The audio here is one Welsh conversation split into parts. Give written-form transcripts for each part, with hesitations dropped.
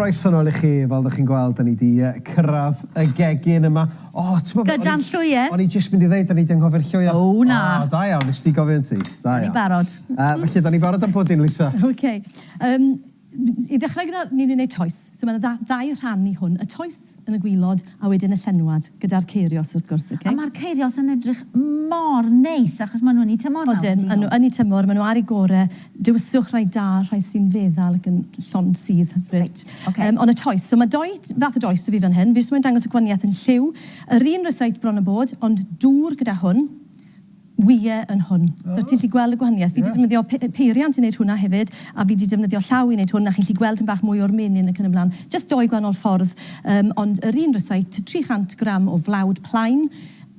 Croeso nôl i chi, fel 'dych chi'n gweld, 'da ni 'di cyrraedd y gegin yma. O, ti'n gwbod... Gyda'n llwyau. O'n i jyst mynd i ddeud, 'da ni 'di anghofio'r llwyau. O, na! O, da iawn, nes di gofio yn ti. Da iawn. O'n i'n barod. Felly, 'da ni'n barod am pwdin, Lisa? OK. Yym, i ddechrau gyda, ni'n mynd i wneud toes. So mae 'na ddau rhan i hwn, y toes yn y gwilod a wedyn y llenwad gyda'r ceirios wrth gwrs, ok? A mae'r ceirios yn edrych mor neis achos maen nhw yn eu tymor nawr, Odyn, maen nhw yn eu tymor, maen nhw ar eu gore. Dewiswch rhai da, rhai sy'n feddal ac yn llond sudd hyfryd. Reit, ok. Yym, ond y toes, so mae dou fath o does 'da fi fan hyn. Fi jyst moyn dangos y gwahaniaeth yn lliw. Yr un ryseit bron a bod, ond dŵr gyda hwn. Wie yn hwn. So ti'n gallu gweld y gwahaniaeth. Fi 'di defnyddio peiriant i wneud hwnna hefyd, a fi 'di defnyddio llaw i wneud hwn, a chi'n gallu gweld tipyn bach mwy o'r menyn ac yn y blaen. Jyst dou gwahanol ffordd, yym, ond yr un rysáit, 300 gram o flawd plaen,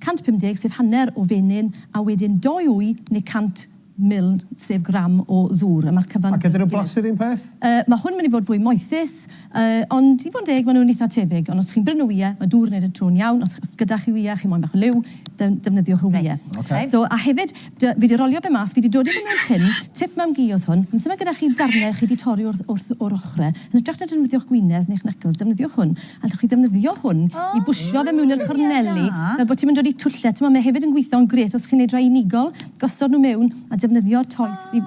150, sef hanner o fenyn, a wedyn dou wy neu 100 mil, sef gram o ddŵr, a ma'r cyfan Ac ydyn nhw'n blasu'r un peth? Yy, ma' hwn yn mynd i fod fwy moethus, yy, ond i fod yn deg, maen nhw'n eitha tebyg. Ond os chi'n brynu wyau, ma' dŵr yn neud y tro'n iawn. Os os gyda chi wyau, chi moyn bach o liw, defnyddiwch y wyau. Reit, ocê. So, a hefyd, fi 'di rolio fe mas, fi 'di dod i fe mewn tin, tip mam-gu oedd hwn. Amser ma' gyda chi darnau chi 'di torri wrth wrth o'r ochrau, yn hytrach na defnyddio'ch gwinedd neu'ch knuckles, defnyddiwch hwn. Allwch chi ddefnyddio hwn i bwsio fe mewn i'r corneli, fel bod ti'm yn dod i twllau. Timod, mae hefyd yn gweithio'n grêt os chi'n neud rhai unigol, gosod nhw mewn a defnyddio'r toes i...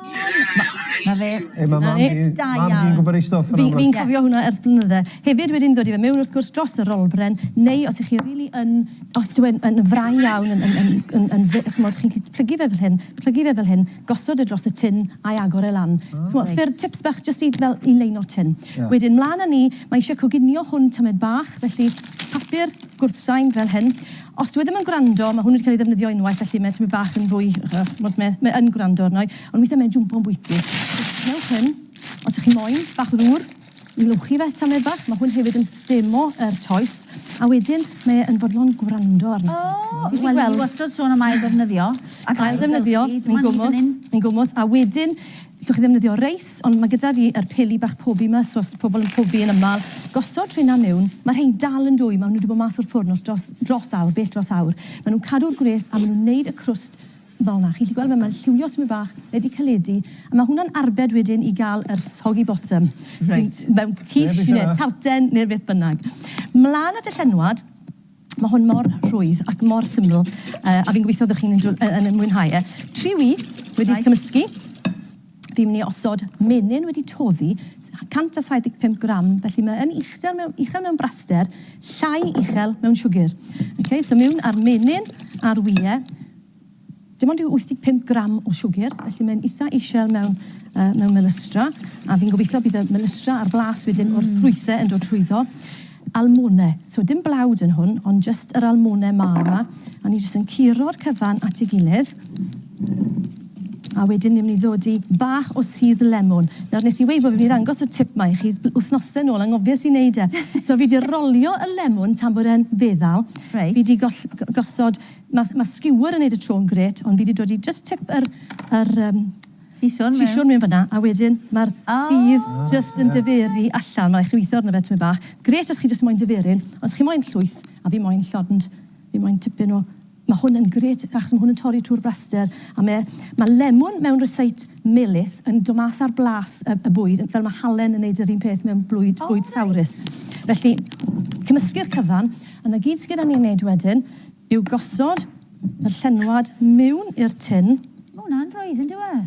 Ma' fe... Ei, ma' mam di... Mam di'n gwybod ei stwff yn amlwg. Fi'n cofio hwnna ers blynydde. Hefyd wedyn ddod i fe mewn wrth gwrs dros y rolbren, neu os 'ych chi rili yn, os dyw e'n yn frau iawn, yn yn yn yn yn chimod, chi'n gallu plygu fe fel hyn, plygu fe fel hyn, gosod e dros y tin a'i agor e lan. Chimod, ffyrdd, tips bach jyst i fel i leino tin. Wedyn mlan â ni, mae eisiau coginio hwn tamed bach, felly papur gwrthsain fel hyn. Os dyw e ddim yn gwrando, mae hwn wedi cael ei ddefnyddio unwaith, felly mae tamed bach yn fwy, chimod, mae mae yn gwrando arno i, ond weithiau mae'n jwmpo'n bwyty. So gwnewch hyn, os ych chi moyn, bach o ddŵr i lwchu fe tamed bach, mae hwn hefyd yn stemo yr toes, a wedyn mae e yn fodlon gwrando arno chi. O, wel, ni wastad sôn am ail-ddefnyddio ac ail-ddefnyddio, ni'n gwmws, ni'n gwmws, a wedyn Allwch chi ddefnyddio reis, ond mae gyda fi yr peli bach pobi 'ma, so os pobl yn pobi yn aml, gosod rheina mewn, mae rhein dal yn dwym, maen nhw wedi bod mas o'r ffwrn ers dros, dros awr, bell dros awr. Maen nhw'n cadw'r gwres a maen nhw'n neud y crwst fel 'na. Chi'n gallu gweld mae'n lliwio tymed bach, mae wedi caledu, a mae hwnna'n arbed wedyn i gael yr soggy bottom. Reit. Mewn quiche neu tarten neu beth bynnag. Mlaen at y llenwad. Mae hwn mor rhwydd ac mor syml, a fi'n gobeithio fyddwch chi'n yn yn mwynhau e. Tri wy wedi reit. cymysgu. Fi'n mynd i osod menyn wedi toddi, 175 gram, felly mae yn uchder mewn, uchel mewn braster, llai uchel mewn siwgr. Okay, so mewn ar menyn a'r wyau, Dim ond ryw 85 gram o siwgr, felly mae'n itha isiel mewn yy mewn melystra, a fi'n gobeithio bydd y melystra a'r blas wedyn o'r ffrwythe yn dod trwyddo. Almone, so dim blawd yn hwn, ond jyst yr almone mân 'ma, a ni jyst yn curo'r cyfan at ei gilydd, a wedyn ni'n mynd i ddodi bach o sudd lemwn. Nawr nes i weud bod fi'n mynd i ddangos y tip 'ma i chi wythnose nôl, anghofio i neud e. So fi 'di rolio y lemwn tan bod e'n feddal. Reit. Fi 'di gosod Ma' ma' skewer yn neud y tro yn grêt, ond fi 'di dod i jyst tip yr yr yym Siswrn mewn. Siswrn mewn fynna, a wedyn ma'r sudd jyst yn diferu allan. Ma' rai' chi witho arno fe tymed bach. Grêt os chi jyst moyn diferu'n, ond os chi moyn llwyth, a fi moyn llond, fi moyn tipyn o... Ma' hwn yn grêt achos ma' hwn yn torri trwy'r braster, a mae ma' lemwn mewn ryseit melys yn do' mas ar blas y y bwyd, fel ma' halen yn neud yr un peth mewn blwyd bwyd sawrus. Felly, cymysgu'r cyfan, a 'na gyd sy gyda ni i neud wedyn, yw gosod y llenwad miwn i'r tin. Ma' hwnna'n rwydd yndyw e?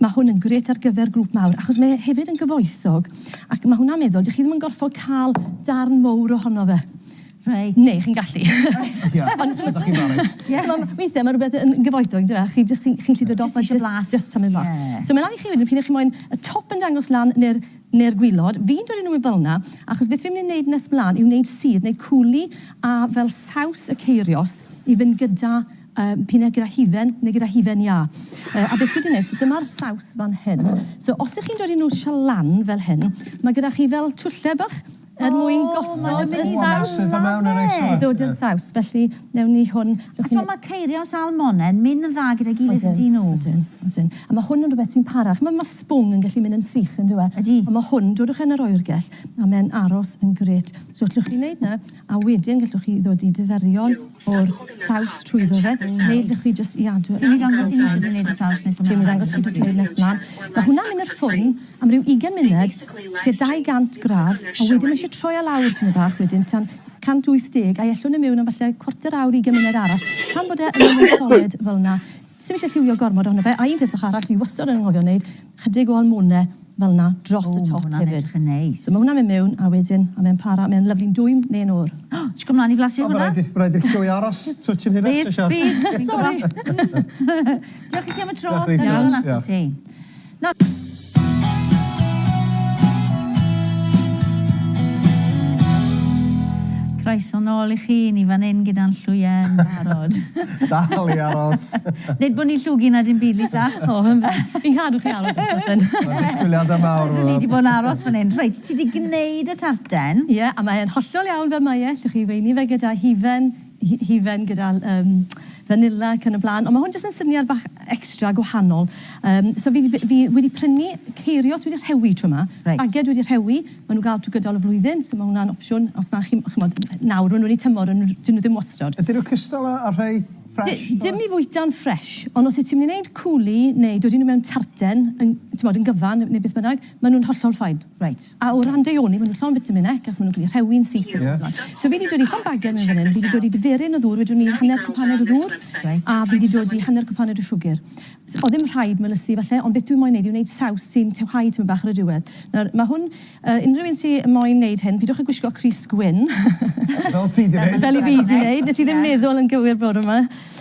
Mae hwn yn grêt ar gyfer grŵp mawr, achos mae e hefyd yn gyfoethog, ac mae hwnna'n meddwl, dych chi ddim yn gorfod cael darn mowr ohono fe. Reit. Neu, chi'n gallu. Ie, os ydych chi'n farus. Ie. Weithiau mae rhywbeth yn gyfoethog, yndyw e? Chi jyst, chi'n gallu dod off a jyst... Jyst Jyst tamed bach. So mae lan i chi wedyn, pryd ych chi moyn y top yn dangos lan neu'r neu'r gwilod. Fi'n dod i nhw fel 'na, achos beth fi'n mynd i wneud nes mlaen yw wneud sudd neu cwli a fel saws y ceirios i fynd gyda yym p'un ai gyda hufen neu gyda hufen iâ. Yy a beth dwi 'di wneud, so dyma'r saws fan hyn. So os 'ych chi'n dod i nhw lan fel hyn, mae gyda chi fel twlle bach. Er mwyn gosod y saws. Sydd o mewn yn neis yma. Ddod i'r saws, felly newn ni hwn. A t'mo' ma' ceirios almonen mynd yn dda gyda'i gilydd yndyn nhw? Ydyn, ydyn. A ma' hwn yn rhywbeth sy'n para. Ch'mo' ma' sbwng yn gallu mynd yn sych on'd yw e? Ydi. Ond ma' hwn, dodwch e yn yr oergell a mae'n aros yn grêt. So allwch chi wneud 'na a wedyn gallwch chi ddod i diferion o'r saws trwyddo fe, neu allwch chi jyst i adw e. Ti'n mynd i ddangos i ni shwt i wneud y saws nes Ti'n mynd i ddangos i ti shwt i wneud nes mlaen. Ma' hwnna'n mynd i'r ffwrn am ryw ugain munud, tua 200 gradd, a wedyn mae eisiau troi e lawr tipyn bach wedyn tan 180, a'i ellwn e mewn am falle cwarter awr, ugain munud arall, tan bod e yn mynd yn solid fel 'na. Sim eisiau lliwio gormod ohono fe, a un peth bach arall fi wastad yn anghofio wneud, chydig o almone fel 'na dros y top hefyd. hefyd. Edrych yn neis. So mae hwnna'n mynd mewn a wedyn, a mae'n para, mae'n lyfli'n dwym neu'n oer. Tisio mlaen i flasu hwnna? Rhaid, rhaid i'r llwy aros twtsh yn hirach, Bydd, bydd. Sorry. Diolch i ti am y tro. Diolch Lisa. Iawn atat ti. Nawr... Croeso nôl i chi, ni fan hyn gyda'n llwyen barod. Dal i aros. Nid bod ni'n llwgu na dim byd, Lisa. O, fi'n cadw chi aros wythnos hyn. Mae disgwyliadau mawr. Ni wedi bod yn aros fan hyn. Reit, ti wedi gwneud y tarten. Ie, yeah, a mae'n hollol iawn fel mae e. Allwch chi weini fe gyda hufen, hufen gyda vanilla ac yn y blaen. Ond mae hwn jyst yn syniad bach extra gwahanol. So fi, fi wedi prynu ceirios wedi rhewi tro yma. Reit. Baged wedi rhewi, maen nhw'n gael trwy gydol y flwyddyn, so mae hwnna'n opsiwn. Os na chi, chimod, nawr, maen nhw'n eu tymor, dyn nhw ddim wastod. Ydyn nhw cystal â rhai ffresh? Dim i fwyta'n ffresh, ond os wyt ti'n mynd i wneud cwli neu dod i nhw mewn tarten, yn, timod, yn gyfan neu beth bynnag, maen nhw'n hollol fine. Reit. A o ran daioni, maen nhw'n llawn vitamin E, achos maen nhw'n cael eu rhewi'n syth. Ie. So fi 'di dod i llond bagen mewn fan hyn, fi 'di dod i diferyn o ddŵr, wedwn ni hanner cwpaned o ddŵr, Reit. a fi 'di dod i hanner cwpaned o siwgr. So, o'dd ddim rhaid melysu falle, ond beth dwi moyn neud yw neud saws sy'n tewhau tymed bach ar y diwedd. Nawr, ma' hwn, yy, unrhyw un sy moyn neud hyn, pidwch â gwisgo crys gwyn. Fel ti 'di neud. Fel i fi 'di neud, nes i ddim meddwl yn gywir bore 'ma.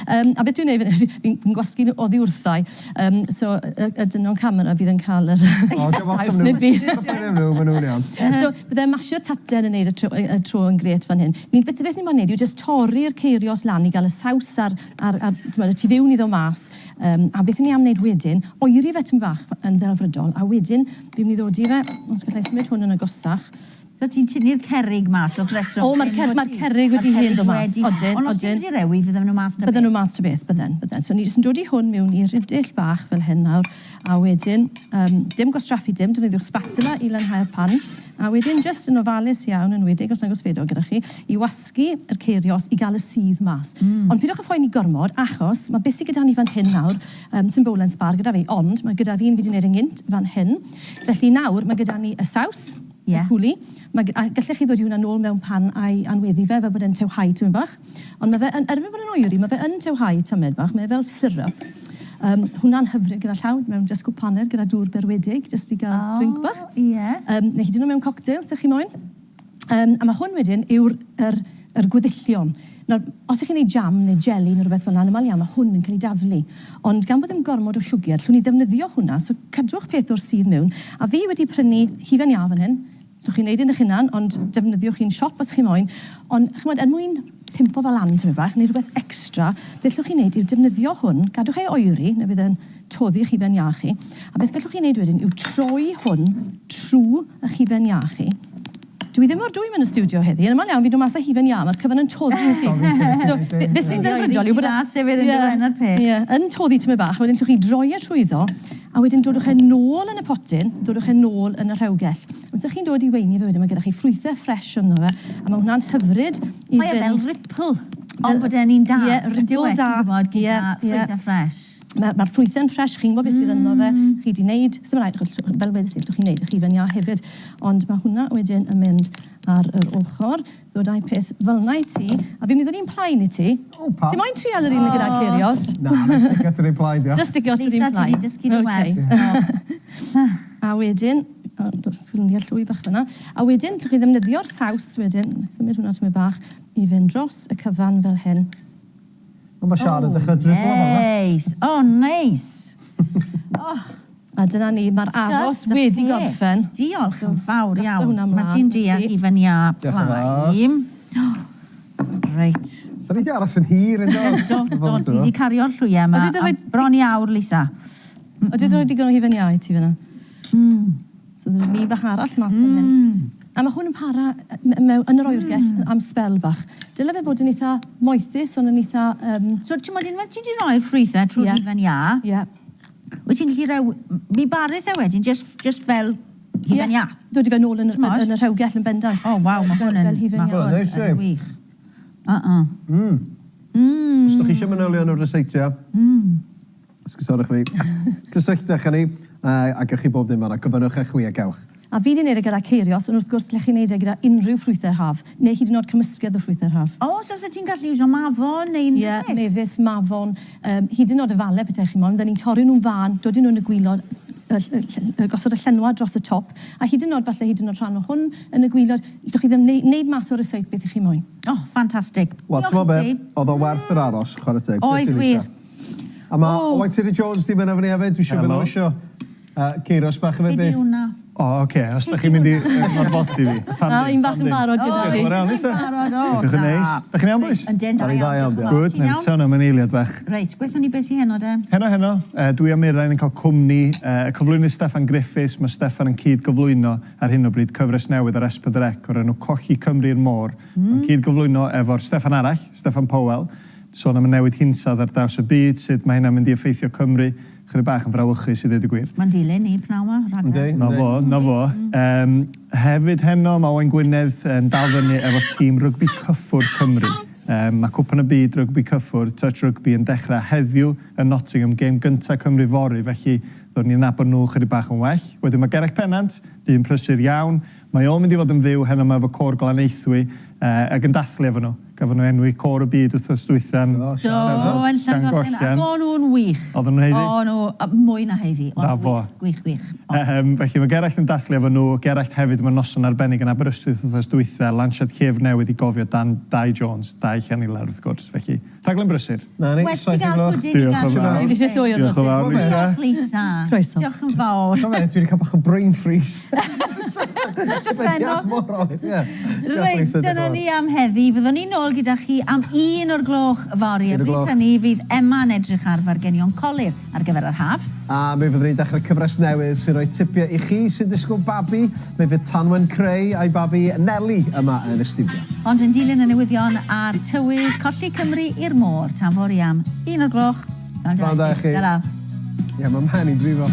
Yym, a beth dwi'n neud fan hyn, fi'n fi'n gwasgu nhw oddi wrthai. Yym, so, y y dynon camera fydd yn cael yr O, dim ots saws, am nhw. nid fi. Paid am nhw, ma' nhw'n iawn. So, bydde masio'r taten yn neud y tro, y tro yn grêt fan hyn. Ni'n, beth, beth ni moyn neud yw jyst torri'r ceirios lan i gael y saws a'r, a'r, a'r, t'mod, y tu fewn iddo mas. A beth 'y ni am wneud wedyn, oeri fe tipyn bach yn ddelfrydol, a wedyn fi'n mynd i ddodi fe, os galla i symud hwn yn agosach. So ti'n tynnu'r cerrig mas wrth reswm? O, mae'r cer- mae'r cerrig wedi hen ddod mas. Odyn, Ond os ti'n wedi rewi, fydden nhw mas ta beth? Bydden nhw mas ta beth, bydden, bydden. So ni jyst yn dod i hwn mewn i ridyll bach fel hyn nawr, a wedyn, dim gwastraffu dim, defnyddiwch spatula i lanhau'r pan, a wedyn jyst yn ofalus iawn, yn enwedig os nag oes ffedog gyda chi, i wasgu yr ceirios i gael y sudd mas. Ond peidiwch â phoeni gormod, achos mae beth sydd gyda ni fan hyn nawr, sy'n bowlen sbâr gyda fi, ond mae gyda fi un fi 'di wneud yn gynt fan hyn. Felly nawr mae gyda ni y saws, y cwli, mae g- a gallech chi ddod i hwnna nôl mewn pan a'i anweddu fe fel bod e'n tewhau tymed bach. Ond mae fe yn, erbyn bod e'n oeri, mae fe yn tewhau tymed bach, mae e fel syrup. Hwnna'n hyfryd gyda llaw, mewn jyst cwpaned gyda dŵr berwedig, jyst i gael drink bach. O, ie. Neu hyd yn oed mewn cocktail, os ydych chi moyn. A mae hwn wedyn yw'r yr, yr gweddillion. Nawr, os ych chi'n gwneud jam neu jeli neu rhywbeth fel 'na, yn aml iawn mae hwn yn cael ei daflu. Ond gan bod ddim gormod o siwgr, allwn ni ddefnyddio hwnna, so cadwch peth o'r sudd mewn. A fi wedi prynu hufen iâ fan hyn. Allwch chi wneud un eich hunan, ond defnyddiwch un siop os chi moyn. Ond, chimod, er mwyn pimpo fe lan tymed bach, neu rhywbeth extra, beth allwch chi wneud yw defnyddio hwn, gadwch ei oeri, neu fydd e'n toddi'ch hufen iâ chi. A beth gallwch chi wneud wedyn yw troi hwn trwy eich hufen iâ chi. Dwi ddim mor dwym yn y stiwdio heddi. Yn aml iawn fi'n dod mas â hufen iâ, mae'r cyfan yn toddi yn syth. So, be sy'n ddelfrydol yw bod e... Mas hefyd yn dod yn peth. Ie, yn toddi tymed bach, a wedyn llwch chi droi e trwyddo, a wedyn dodwch e nôl yn y potyn, dodwch e nôl yn y rhewgell. Os ydych chi'n dod i weini fe wedyn, mae gyda chi ffrwythau ffresh ynddo fe, a mae hwnna'n hyfryd i fynd... Mae e fel ripple, ond bod e'n un da. Ie, ripple da. Ti'n gwybod, gyda ffrwythau ffresh. Mae'r ffrwythau'n ffresh, chi'n gwybod beth sydd ynddo fe, chi 'di wneud, sdim rhaid, fel wedes i, allwch chi wneud eich hufen iâ hefyd, ond mae hwnna wedyn yn mynd ar yr ochr, ddod â'i peth fel 'na i ti, a fi'n mynd i ddod un plaen i ti. O, pam? Ti moyn trial yr un gyda ceirios? Na, na i sticio at yr un plaen, diolch. Just sticio at yr un plaen. Lisa, ti 'di dysgu dy wers. A wedyn, o, sgrindiau llwy bach fan'na, a wedyn, allwch chi ddefnyddio'r saws wedyn, symud hwnna tymed bach, i fynd dros y cyfan fel hyn. Ond mae Siân yn dechrau driblo fan'na. Neis. O, neis. Oh. A dyna ni, mae'r aros wedi gorffen. Diolch yn fawr iawn. Mae ti'n deall Ifan Ia Plaim. Reit. Da ni wedi aros yn hir, yn do? Do, do, dwi wedi cario'r llwyau yma. Bron i awr, Lisa. Ydy wedi rhoi digon o hufen iâ i ti fan'na? Mm. So dyna ni bach arall mas fan hyn. A mae hwn yn para mewn, yn yr oergell am sbel bach. Dyle fe fod yn eitha moethus, ond yn eitha... So, ti'n modd, unwaith ti wedi rhoi'r ffrwythau trwy'r hufen iâ, wyt ti'n gallu rew... Mi barith e wedyn, just fel hufen iâ. Dod i fe nôl yn y rhewgell yn bendant. O, waw, mae hwn yn, ma hwn yn wych. Os ydych chi eisiau manylion o'r ryseitiau, esgusodwch fi, cysylltwch â ni, a gewch chi bob dim fan'na. Gofynnwch a chwi a gewch. A fi 'di neud e gyda ceirios, ond wrth gwrs gallech chi neud e gyda unrhyw ffrwythau haf, neu hyd yn oed cymysgedd o ffrwythau'r haf. O, so 'sa ti'n gallu iwsio mafon neu unrhyw beth? Ie, mefus, mafon, hyd yn oed efale petaech chi moyn. Fydden ni'n torri nhw'n fân, dodi nhw yn y gwilod, gosod y llenwad dros y top, a hyd yn oed falle hyd yn oed rhan o hwn yn y gwilod. Allwch chi ddim neud mas o'r rysáit beth 'ych chi moyn. O, ffantastig. Wel, t'mo' be', oedd o werth yr aros, chwarae teg. Oedd wir. A ma' Owain Tudur Jones 'di ymuno efo ni hefyd, dwi'n siŵr bydd o isio ceirios bach hefyd Be' 'di hwnna? O, oce, os 'dach chi'n mynd i orfodi fi. Pam ddim? Un bach yn barod gyda fi. Diolch yn fawr iawn, Lisa. Barod, o, Edrych yn neis. Dach chi'n iawn, bois? Yndyn, da iawn, diolch yn fawr. Good, nawn ni sôn am yn eiliad fach. Reit, gweithio ni beth sy heno de? Heno heno, dwi a Mirain yn cael cwmni y cyflwynydd Steffan Griffiths. Mae Steffan yn cyd-gyflwyno ar hyn o bryd cyfres newydd ar S4C o'r enw Colli Cymru i'r Môr. Mae'n cyd-gyflwyno efo'r Steffan arall, Steffan Powell, sôn am y newid hinsawdd ar draws y byd, sut mae hynna'n mynd i effeithio Cymru. Chydig bach yn frawychus i ddeud y gwir. Mae'n dilyn ni pnawn 'ma, rhaglen. Yndi. 'Na fo, 'na fo. Yym, hefyd heno, mae Owain Gwynedd yn dal fyny efo tîm rygbi cyffwrdd Cymru. Yym, mae Cwpan y Byd Rygbi Cyffwrdd, Touch Rugby, yn dechrau heddiw yn Nottingham, gêm gynta Cymru fory, felly ddod ni'n nabod nhw chydig bach yn well. Wedyn mae Gerallt Pennant, dyn prysur iawn, mae o'n mynd i fod yn fyw heno 'ma efo Côr Glanaethwy, ac yn dathlu efo nhw. Gafon nhw enwi Côr y Byd wythnos dwytha yn Do, yn Llangollen, ac o'n nhw'n wych. Oedden nhw'n haeddu? O'n nhw, mwy na haeddu. Na fo. Gwych, gwych, gwych. Yym, felly mae Gerallt yn dathlu efo nhw, Gerallt hefyd mewn noson arbennig yn Aberystwyth wythnos dwytha, lansiad llyfr newydd i gofio Dan Dai Jones, Dai Llanilar wrth gwrs, felly rhaglen brysur. Na ni, Well ti 7 o'r gael gloch. pwdin i Diolch gael yn fawr. Dwi 'di eisiau llwy Diolch yn fawr, Lisa. Diolch, Lisa. Croeso. Diolch yn fawr. T'mo' be, dwi 'di cael bach o brain freeze. Llythrennol. Mor oer, ie. Diolch, Reit, Lisa, diolch yn dyna fawr. ni am heddi. Fyddwn ni nôl gyda chi am 1 o'r gloch fory. A Un o'r bryd gloch. hynny fydd Emma'n edrych ar fargenion colur ar gyfer yr haf. A mi fyddwn ni'n dechrau cyfres newydd sy'n rhoi tipiau i chi sy'n disgwyl babi. Mi fydd Tanwen Cray a'i babi Neli yma yn y stiwdio. Ond yn dilyn y newyddion a'r tywydd, colli Cymru i'r môr tan fory am 1 o'r gloch. Pnawn Pnawn da i chi. Ta-ra. Ie, mae mhen i'n brifo.